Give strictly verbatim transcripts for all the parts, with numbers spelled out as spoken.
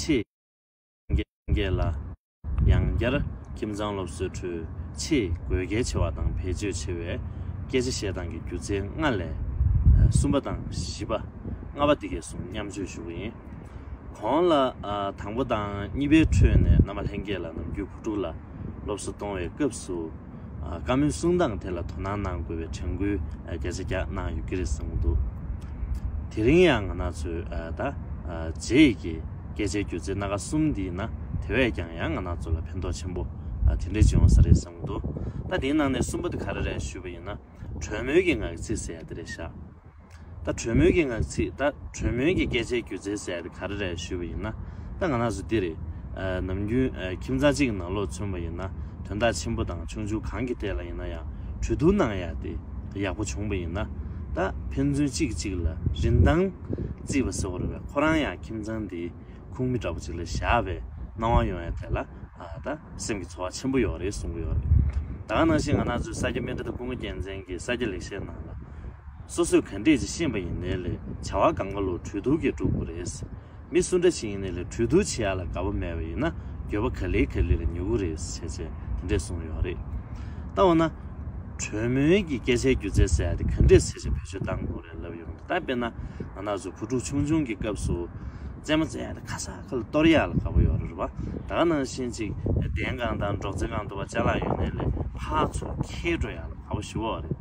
ཆེས་ལྷན་རྒྱས་ལ་ཡང་བསྐྱར་ཁྱིམ་ཚང་སློབ་གསོའི་ཁྲོད་ཆེས་དགོས་གལ་ཆེ་བ་དང་བེད་སྤྱོད་ཆེ་བའི་སྐད་ཆ་བཤད་སྟངས་ཀྱི་སྒྱུ་རྩལ་ལྔ་ལས་གསུམ་པ་དང་བཞི་པ། ལྔ་པ་འདི་གས་སོང་མཉམ་སྤྱོད་ཞུ་གི་ཡིན། གོང་ལ་ཨ་དང་པོ་དང་གཉིས་པའི་ཁྲོད་ནས་རྣམ་པ་ལྷན་རྒྱས་ལ་ནམ་རྒྱུན་བུ་ཕྲུག་ལ་སློབ་གསོ་གཏོང་བའི་སྐབས་སུ་ཨ་བཀའ་མོལ་གསུང་སྟངས་དེ་ལ་དོ་སྣང་གནང་དགོས་པའི་དྲན་སྐུལ་ཨ་བརྒྱ་ཆ་བརྒྱ་གནང་ཡོད་ཀྱི་རེད་བསམ་གྱི་འདུག་དེ་རིང་ཡང་ང་རང་ཚོའི་ཨ་ད་ཨ་རྗེས་ཀྱི་སྐད་ཆའི་སྒྱུ་རྩལ་སྣ་ཁ་གསུམ་འདིའི་ནང་དེ་བས་ཀྱང་ཡང་ང་རང་ཚོ་ལ་ཕན་ཐོགས་ཆེན་པོ་ཨ་དེ་འདྲས་ཅིག་ཡོང་ས་རེད་བསམ་གྱི་འདུག་ད་དེའི་ནང་ནས་གསུམ་པ་དེ་ག་རེ་རེད་ཞུས་པ་ཡིན་ན། གྲོས་མོལ་གྱི་ངག་ཚིག་ཟེར་ཡ་དེ་རེད་ཤག་ད་གྲོས་མོལ་གྱི་ངག་ཚིག་ད་གྲོས་མོལ་གྱི་སྐད་ཆའི་སྒྱུ་རྩལ་ཟེར་ཡ་དེ་ག་རེ་རེད་ཞུས་པ་ཡིན་ན། ད་ང་རང་ཚོ་འདི་རེད། ཨ་ནམ་རྒྱུན་ཨ་ཁྱིམ་ཚང་གཅིག་གི་ནང་ལོགས་མཚོན་པ་ཡིན་ན་དོན་དག་ཆེན་པོ་དང་ཆུང་ཆུང་གང་གི་ཐད་ལ་ཡིན་ན་ཡང་གྲོས་བསྡུར་གནང་ཡ་དེ་ཡག་པོ་བྱུང་པ་ཡིན་ན། ད་ཕན་ཚུན་གཅིག་གིས་གཅིག་ལ་རིན་ཐང་བརྩིས་པ་ཟེར་བ་རེད་པས། ཁོ་རང་ཡང་ཁྱིམ་ཚང་འདིའི་ཁོངས་མི་འདྲ་པོ་ཅིག་ལ་བཞག་པའི་སྣང་བ་ཡོང་ཡ་དེ་ལ་ཨ་ད་སེམས་ཀྱི་ཚོར་བ་ཆེན་པོ་ཡོད་རེད་གསུང་གི་ཡོད་རེད། ད་ག་ནང་བཞིན་ང་རང་ཚོའི་ས་སྐྱ་སྨན་རྩིས་ཀུན་དགའ་རྒྱལ་མཚན་གྱི་ས་སྐྱ་ལེགས་བཤད་ནང་ལ། སོ་སོས་ག་འདྲས་ཅིག་ཤེས་པ་ཡིན་ནའི་ལས་བྱ་བ་གང་ག་ལོ་གྲོས་བསྡུར་གྱིས་སྒྲུབ་དགོས་རེད། མི་སུ་འདྲ་ཞིག་ཡིན་ནའི་ལས་གྲོས་བསྡུར་བྱེད་ཡ་ལ་དགའ་པོ་མེད་པ་ཡིན་ན་འགྱོད་པ་ག་ལེ་ག་ལེ་ལ་ཉོ་གི་རེད་ཟེར་བྱས་དེ་འདྲས་གསུངས་ཡོད་རེད། ད་འོ་ན། གྲོས་མོལ་གྱི་སྐད་ཆའི་སྒྱུ་རྩལ་ཟེར་ཡ་དེ་ག་འདྲས་ཟེར་བྱས་བེད་སྤྱོད་གཏང་དགོས་རེད་ལབ་ཡོང་དུས། ད་དཔེར་ན་ང་རང་ཚོ་བུ་ཕྲུག་ཆུང་ཆུང་གི་སྐབས་སུ་རྩེད་མོ་རྩེ་ཡ་དེ་ཁ་ས་ཁ་ལ་གཏོར་ཡ་ལ་དགའ་པོ་ཡོད་རེད་པ། ད་ག་ནང་བཞིན་ཅིག་གདན་གང་དང་འབྲོག་རྩེད་གང་འདུག་པ་ཅ་ལག་ཡོད་ནའི་ལས་ཕར་ཚུར་འཁྱེར་འགྲོ་ཡ་ལ་དགའ་པོ་ཞེ་པོ་རེད།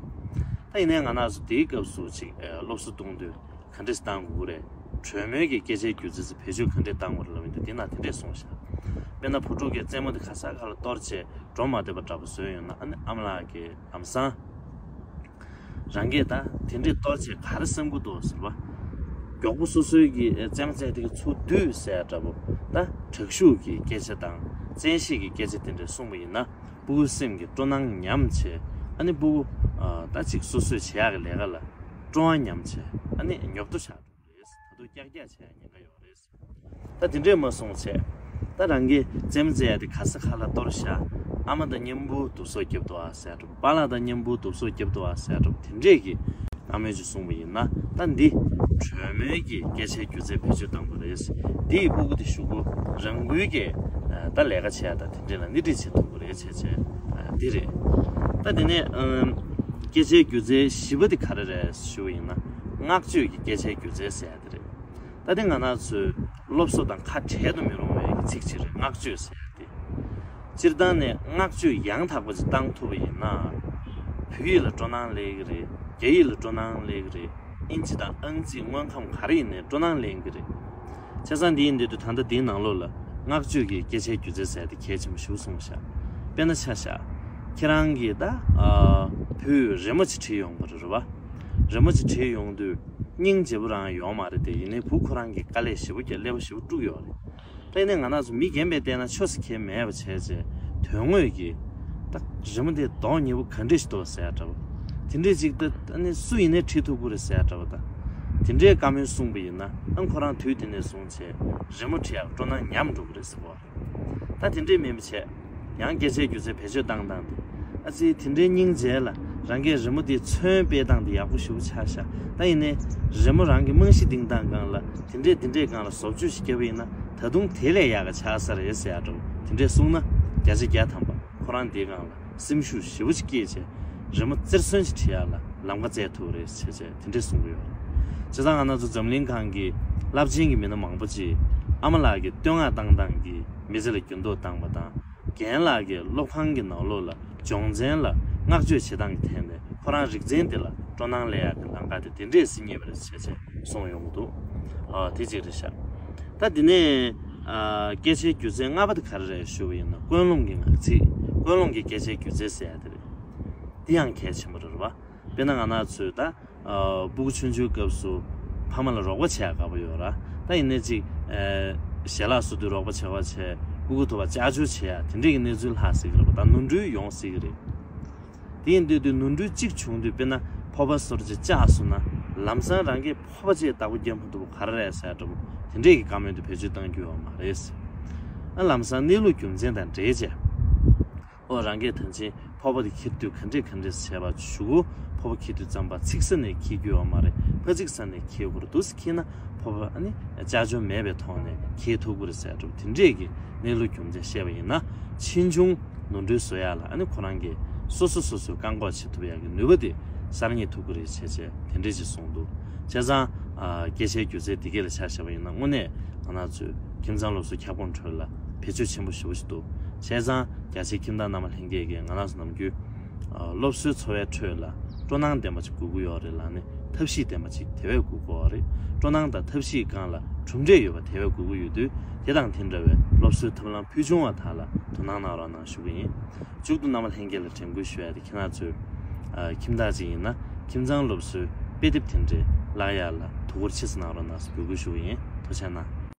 ད་ཡིན་ནའི་ང་རང་ཚོ་དེའི་སྐབས་སུ་ཅིག་སློབ་གསོ་གཏོང་དུས་ག་འདྲས་གཏང་དགོས་རེད། གྲོས་མོལ་གྱི་སྐད་ཆའི་སྒྱུ་རྩལ་ཚོ་བེད་སྤྱོད་ག་འདྲས་གཏང་དགོས་རེད་ལབ་ཡིན་དུས་དེ་ན་དེ་འདྲས་གསུངས་ཤག་དཔེར་ན་བུ་ཕྲུག་གིས་རྩེད་མོ་དེ་ཁ་ས་ཁ་ལ་གཏོར་བྱས་འགྲོ་མ་བདེ་བ་འདྲ་པོ་བཟོས་ཡོང་ན། ཨ་ནི་ཨ་མ་ལགས་ཀྱིས་ལམ་སང་རང་གིས་ད་དེ་འདྲས་གཏོར་བྱས་ག་རེ་བསམ་གྱི་འདུག་ཟེར་བ། མགྱོགས་པོ་སོ་སོའི་གི་རྩེད་མོ་རྩེ་དེ་གི་ཚུར་བསྡུས་ཟེར་འདྲ་པོ། ད་དྲག་ཤུགས་ཀྱི་སྐད་ཆ་དང་བཙན་ཤེད་ཀྱི་སྐད་ཆ་དེ་འདྲས་གསུངས་པ་ཡིན་ན། སྤུ་གུའི་སེམས་ཀྱི་སྤྲོ་སྣང་ཉམས་བྱས། ཨ་ནི་སྤུ་གུ་ཨ་ད་ཅིག་སོ་སོས་བྱེད་ཡག་གི་ལས་ཀ་ལ་སྤྲོ་བ་ཉམས་བྱས། ཨ་ནི་ཉོབ་ཏོ་ཆགས་འགྲོ་གི་རེད། ད་དུང་ཀྱག་ཀྱག་བྱེད་ཡག་ཉེན་ཁ་ཡོད་རེད། ད་དེ་འདྲས་མ་སོང་བྱས། ད་རང་གིས་རྩེད་མོ་རྩེ་ཡག་དེ་ཁ་ས་ཁ་ལ་གཏོར་བཞག་ཨ་མ་དང་མཉམ་པོ་དུབ་སོ་རྒྱབ་ཏོ་ཨ་ཟེར་འགྲོ། པཱ་ལགས་དང་མཉམ་པོ་དུབ་སོ་རྒྱབ་ཏོ་ཨ་ཟེར་འགྲོ། དེ་འདྲས་ཀྱི་བཀའ་མོལ་ཅིག་གསུངས་པ་ཡིན་ན། ད་འདི་གྲོས་མོལ་གྱི་སྐད་ཆའི་སྒྱུ་རྩལ་བེད་སྤྱོད་གཏང་དགོས་རེད། འདི་ཡི་སྤུ་གུ་དེ་གཞུག་གུ་རང་འགུལ་གྱིས་ད་ལས་ཀ་བྱེད་ཡ་ད་དེ་འདྲས་ལ་སྣེ་ཁྲིད་བྱེད་ཐུབ་ཀྱི་རེད་བྱས་བྱས། འདི་རེད། ད་དེ་ནས་སྐད་ཆའི་སྒྱུ་རྩལ་བཞི་པ་དེ་ག་རེ་རེད་ཞུ་བ་ཡིན་ན། བསྔགས་བརྗོད་ཀྱི་སྐད་ཆའི་སྒྱུ་རྩལ་ཟེར་ཡ་དེ་རེད། ད་དེ་ང་རང་ཚོའི་སློབ་གསོ་དང་ཁ་བྲལ་དུ་མི་རུང་བའི་ཚིག་ཅིག་རེད། བསྔགས་བརྗོད་ཟེར་ཡ་དེ། སྤྱིར་བཏང་ནས་བསྔགས་བརྗོད་ཡང་དག་པ་ཅིག་བཏང་ཐུབ་པ་ཡིན་ན། བོད་ཡིག་ལ་སྤྲོ་སྣང་སླེབས་ཀྱི་རེད། རྒྱ་ཡིག་ལ་སྤྲོ་སྣང་སླེབས་ཀྱི་རེད། ཨིན་ཇི་དང་ཨང་རྩིས་དངོས་ཁམས་ག་རེ་ཡིན་ནའི་སྤྲོ་སྣང་སླེབས་ཀྱི་རེད། བྱས་ཙང་འདི་ཡིན་དུས་ད་ལྟ་འདིའི་ནང་ལོགས་ལ་བསྔགས་བརྗོད་ཀྱི་སྐད་ཆའི་སྒྱུ་རྩལ་ཟེར་ཡ་དེ་གལ་ཆེན་པོ་ཞིག་གསུངས་ཤག་དཔེར་ན་ཆ་བཞག་ཁྱེད་རང་གིས་ད་ཨ་བོད་ཡིག་རི་མོ་ཅིག་བྲིས་ཡོང་བ་རེད་པ། རི་མོ་ཅིག་བྲིས་ཡོང་དུས་སྙིང་རྗེ་པོ་རང་ཡོད་མ་རེད་དེ། ཡིན་ནའི་བུ་ཁོ་རང་གིས་དཀའ་ལས་ཞེ་པོ་བརྒྱབ། ཀླད་པ་ཞེ་པོ་དཀྲུགས་ཡོད་རེད། དེ་ནས་ང་རང་ཚོ་མི་རྒན་པས་བལྟས་ན་ཆོས་ཟེར་མཁན་མེད་པ་བྱས་བྱས་དོན་དངོས་ཀྱི་ད་རི་མོ་དེ་གདོང་ཉེ་པོ་ག་འདྲས་ཤིག་འདུག་ཟེར་ཡ་འདྲ་པོ། དེ་འདྲས་ཅིག་ད་ཨ་ནི་སུ་ཡིན་ནའི་བྲིས་ཐུབ་ཀྱི་རེད་ཟེར་ཡ་འདྲ་པོ། ད་དེ་འདྲའི་བཀའ་མོལ་གསུངས་པ་ཡིན་ན། ཨ་ཁོ་རང་དུས་དེ་ནས་བཟུང་བྱས་རི་མོ་བྲིས་ཡག་སྤྲོ་སྣང་ཉམས་འགྲོ་གི་རེད་ཟེར་བ། ད་དེ་འདྲས་མིན་པ་བྱས། ཡང་སྐད་ཆའི་སྒྱུ་རྩལ་བེད་སྤྱོད་བཏང་སྟངས་དེ། ཨ་ཙི་དེ་འདྲའི་སྙིང་རྗེ་ལ་རང་གིས་རི་མོ་དེ་ཚོན་སྤེལ་སྟངས་དེ་ཡག་པོ་ཞེ་པོ་ཆགས་ཤག་ད་ཡིན་ནའི་རི་མོ་རང་གི་རྨང་གཞི་འདིང་སྟངས་སྒང་ལ་དེ་འདྲས་དེ་འདྲས་སྒང་ལ་བཟོ་བཅོས་ཤིག་བརྒྱབ་པ་ཡིན་ན་ད་དུང་དེ་ལས་ཡག་ག་ཆགས་ས་རེད་ཟེར་ཡ་འདྲ་པོ་དེ་འདྲས་གསུངས་ན་བརྒྱ་ཆ་བརྒྱ་ཐམ་པ་ཁོ་རང་དེའི་སྒང་ལ་སེམས་ཤུགས་ཞེ་པོ་ཅིག་སྐྱེས་བྱས་རི་མོ་རྩེར་སོན་ཅིག་བྲིས་ཡ་ལ་ལམ་ཁ་བཙལ་ཐུབ་རེད་ཟེར་བྱས་དེ་འདྲས་གསུང་གི་ཡོད་རེད། བྱས་ཙང་ང་རང་ཚོ་འཛམ་གླིང་སྒང་གི་རླབས་ཆེན་གྱི་མི་སྣ་མང་པོ་ཅིག་ཨ་མ་ལགས་ཀྱིས་བསྟོད་བསྔགས་བཏང་སྟངས་ཀྱིས་མི་ཚེ་ལ་འགྱུར་ལྡོག་བཏང་བ་དང་། རྒན་ལགས་ཀྱིས་སློབ་ཁང་གི་ནང་ལོགས་ལ་སྦྱོང་ཚན་ལ་བསྔགས་བརྗོད་བྱེད་སྟངས་ཀྱི་ཐད་ནས་ཁོ་རང་རིག་ཚན་དེ་ལ་སྤྲོ་སྣང་སླེབས་ཡག་གི་ལམ་ཁ་དེ་དེ་འདྲས་ཟིན་ངེས་པ་རེད་ཟེར་བྱས་གསུངས་ཡོང་གི་འདུག་ཨ་དེ་གཅིག་རེད་ཤག་ད་དེ་ནས་ཨ་སྐད་ཆའི་སྒྱུ་རྩལ་ལྔ་པ་དེ་ག་རེ་རེད་ཞུ་བ་ཡིན་ན། ཀུན་སློང་གི་ངག་ཚིག་ཀུན་སློང་གི་སྐད་ཆའི་སྒྱུ་རྩལ་ཟེར་ཡ་དེ་རེད། དེ་ཡང་གལ་ཆེན་པོ་རེད་པ། དཔེར་ན་ང་རང་ཚོས་ད། ཨ་སྤུ་གུ་ཆུང་ཆུང་སྐབས་སུ་ཕ་མ་ལ་རོགས་པ་བྱེད་ཡག་དགའ་པོ་ཡོད་ར། ད་ཡིན་ནའི་ཅིག་ཨ་ཞལ་ལག་བཟོ་དུས་རོགས་པ་བྱེད་པ་བྱས། སྤུ་གུ་ཐུག་པ་ལྕགས་སྦྱོར་བྱེད་ཡག་དེ་འདྲས་ཀྱི་གནས་ཚུལ་ལྷག་སྲིད་ཀྱི་རེད་པ། ད་ནོར་འཁྲུལ་ཡོང་སྲིད་ཀྱི་རེད། དེ་ཡིན་དུས་དུས་ནོར་འཁྲུལ་གཅིག་བྱུང་དུས་དཔེར་ན་ཕོར་པ་བཟོ་འདྲ་ཅིག་བཅག་སོང་ན་ལམ་སང་རང་གིས་ཕོར་པ་ཅིག་བདག་པོ་རྒྱབ་མ་ཐུབ་པ་ག་རེ་རེད་ཟེར་ཡག་འདྲ་པོ་དེ་འདྲས་ཀྱི་བཀའ་མོལ་དེ་བེད་སྤྱོད་གཏང་རྒྱུ་ཡོད་མ་རེད། ཨ་ལམ་སང་གནས་ལུགས་རྒྱུ་མཚན་དང་འབྲེལ་བྱས། ཨོ་རང་གིས་ད་ཕྱིན་ཕོར་པ་དེ་འཁྱེར་དུས་ག་འདྲས་ག་འདྲས་བྱས་པ་ཞུ་གོ། ཕོར་པ་འཁྱེར་དུས་ཙམ་པ་ཚིག་ཟ་ནས་འཁྱེར་རྒྱུ་ཡོད་མ་རེད། ཕ་གཅིག་ས་ནས་འཁྱེར་དགོས་རེད་འདུག་སེ་འཁྱེར་ན་ཕོ་བ་ཨ་ནི་ཅག་ཅོ་མེད་པའི་ཐོག་ནས་འཁྱེར་ཐུབ་ཀྱི་རེད་ཟེར་འདྲ་པོ་དེ་འདྲས་ཀྱི་གནས་ལུགས་རྒྱུ་མཚན་བཤད་པ་ཡིན་ན། ཕྱིས་འབྱུང་ནོར་འཁྲུལ་བཟོ་ཡ་ལ་ཨ་ནི་ཁོ་རང་གིས་སོ་སོ་སོ་སོས་བཀག་འགོག་བྱེད་ཐུབ་ཡ་གི་ནུས་པ་དེ་གསར་རྙེད་ཐུབ་ཀྱི་རེད་བྱས་བྱས་དེ་འདྲས་ཅིག་གསུངས་འདུག་བྱས་ཙང་ཨ་སྐད་ཆའི་སྒྱུ་རྩལ་འདི་གས་ལ་ཆ་བཞག་པ་ཡིན་ན་དངོས་གནས་ང་རང་ཚོས་ཁྱིམ་ཚང་སློབ་གསོའི་ཁྱབ་ཁོངས་ཁྲོད་ལ་བེད་སྤྱོད་ཆེན་པོ་ཞེ་པོ་ཞིག་འདུག་བྱས་ཙང་རྒྱ་ཆེའི་ཁྱིམ་བདག་རྣམ་པ་ལྷན་རྒྱས་ཀྱིས་ང་རང་ཚོ་ནམ་རྒྱུན་ཨ་སློབ་གསོའི་འཚོ་བའི་ཁྲོད་ལ་སྤྲོ་སྣང་ལྡན་པ་ཅིག་དགོས་ཀྱི་ཡོད་རེད་ལབ་ནས་ཐབས་ཤེས་ལྡན་པ་ཅིག་དེ་བས་དགོས་ཀྱི་ཡོད་རེད། སྤྲོ་སྣང་དང་ཐབས་ཤེས་སྒང་ལ་གྲུབ་འབྲས་ཡོད་པ་དེ་བས་དགོས་ཀྱི་ཡོད་དུས་དེ་དང་དེ་འདྲ་བའི་སློབ་གསོའི་ཐབས་ལམ་ཕུལ་བྱུང་བ་དག་ལ་དོ་སྣང་གནང་རོགས་གནང་ཞུ་གི་ཡིན། མཇུག་ཏུ་རྣམ་པ་ལྷན་རྒྱས་ལ་དྲན་སྐུལ་ཞུ་ཡ་དེ་ཁྱེད་རང་ཚོས་ཨ་ཁྱིམ་བདག་ཅིག་ཡིན་ན་ཁྱིམ་ཚང་སློབ་གསོའི་དཔེ་དེབ་དེ་འདྲས་བཀླག་ཡ་ལ་དོ་ཁུར་ཆེ་ཙམ་གནང་རོགས་གནང་ཟེར་འབོད་སྐུལ་ཞུ་གི་ཡིན། ཐུགས་རྗེ་གནང་།